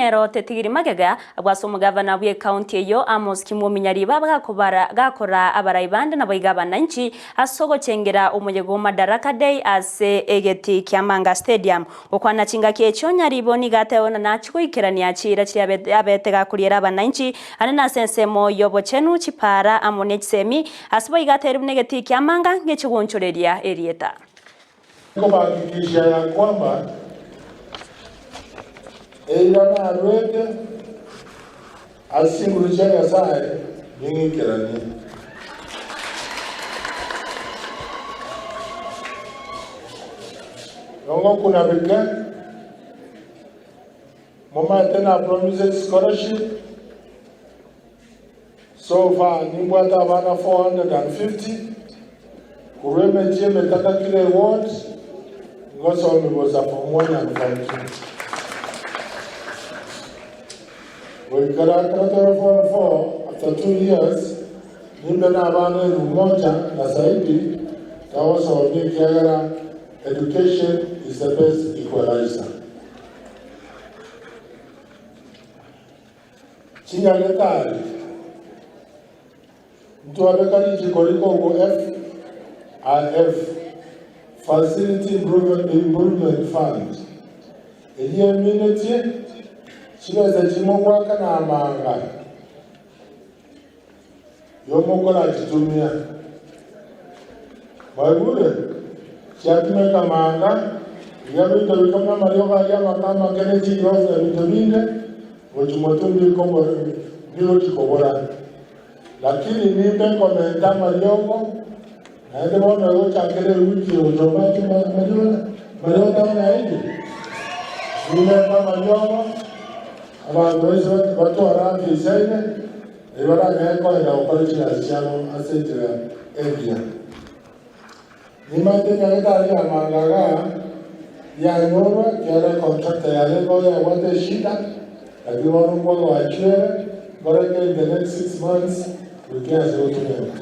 nero tetigiri magega abwo ase omogavana bw'ecounty eyio Amos Kimwomi Nyariba gakobara gakora abarai bande naboigo abananchi ase ogochengera omoyega o Madaraka Day ase egetii kia Manga Stadium. Gokwana chingaki echio Nyaribo nigo ateba buna nachie goikerania chiira chiria abete gakoriera abananchi ande nase ensemo y'obochenu, chipaara amo ne chisemi, ase boigo ateire buna egetii kia Manga ngechigoonchoreria erieta. Nkobahakikishia ya kwamba eira narwete ase chinguru chia Nyasae ning'ikeranie. Nongokuna bike, momaete na promised scholarship, So far nimbwate abana 450 korwa emechie emetaka kera eward ngosomi bosa form one and form two. Goikera ekero tore form four after 2 years nimbe na abana elfu moja na zaidi togosomia ekiagera education is the best equalizer. Chinyagetari, ntwabeka richiko rikogwa FIF, Facility Improvement Fund, eyio eminetie chibesa chimogoaka na amanga yomokorachitumia. Mwaigure? Chiatumeka amanga, iga binto bikong'u amariogo aria amake amake ne chigloves na ebinto binde, gochia motwe mbikobora mbigochi kobora. Lakini nimbe nkomenta amariogo, naende bono egochakera ewiki egocha obache amariogo amariogo tari naende. Nimente amariogo, abanto ase batware afya eisaine, Erio baranyare koenda gokora chigasi chiabo ase enchera engiya. Nimanyete nyagetari ya Mangaga yanyorwa ekiagera econtractor yarenge oyo yabwate eshida, lakini bono nkwagoachiere nkoreke in the next 6 months goika ase gotumeka.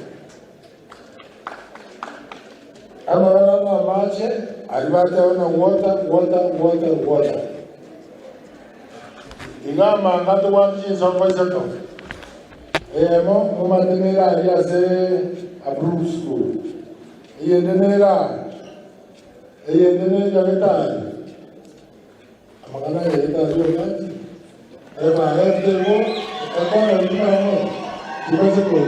Amang'ana na amache aria bateba na water, water, water, water. Iga amanga tobwate chinsongo isato. Eyemo momate nere aria ase approved school. Eyende nere aa. Eyende ne nyagetari. Amang'ana ya nyagetari omanche. Eba health igo ekona rimamo tibase koigwa.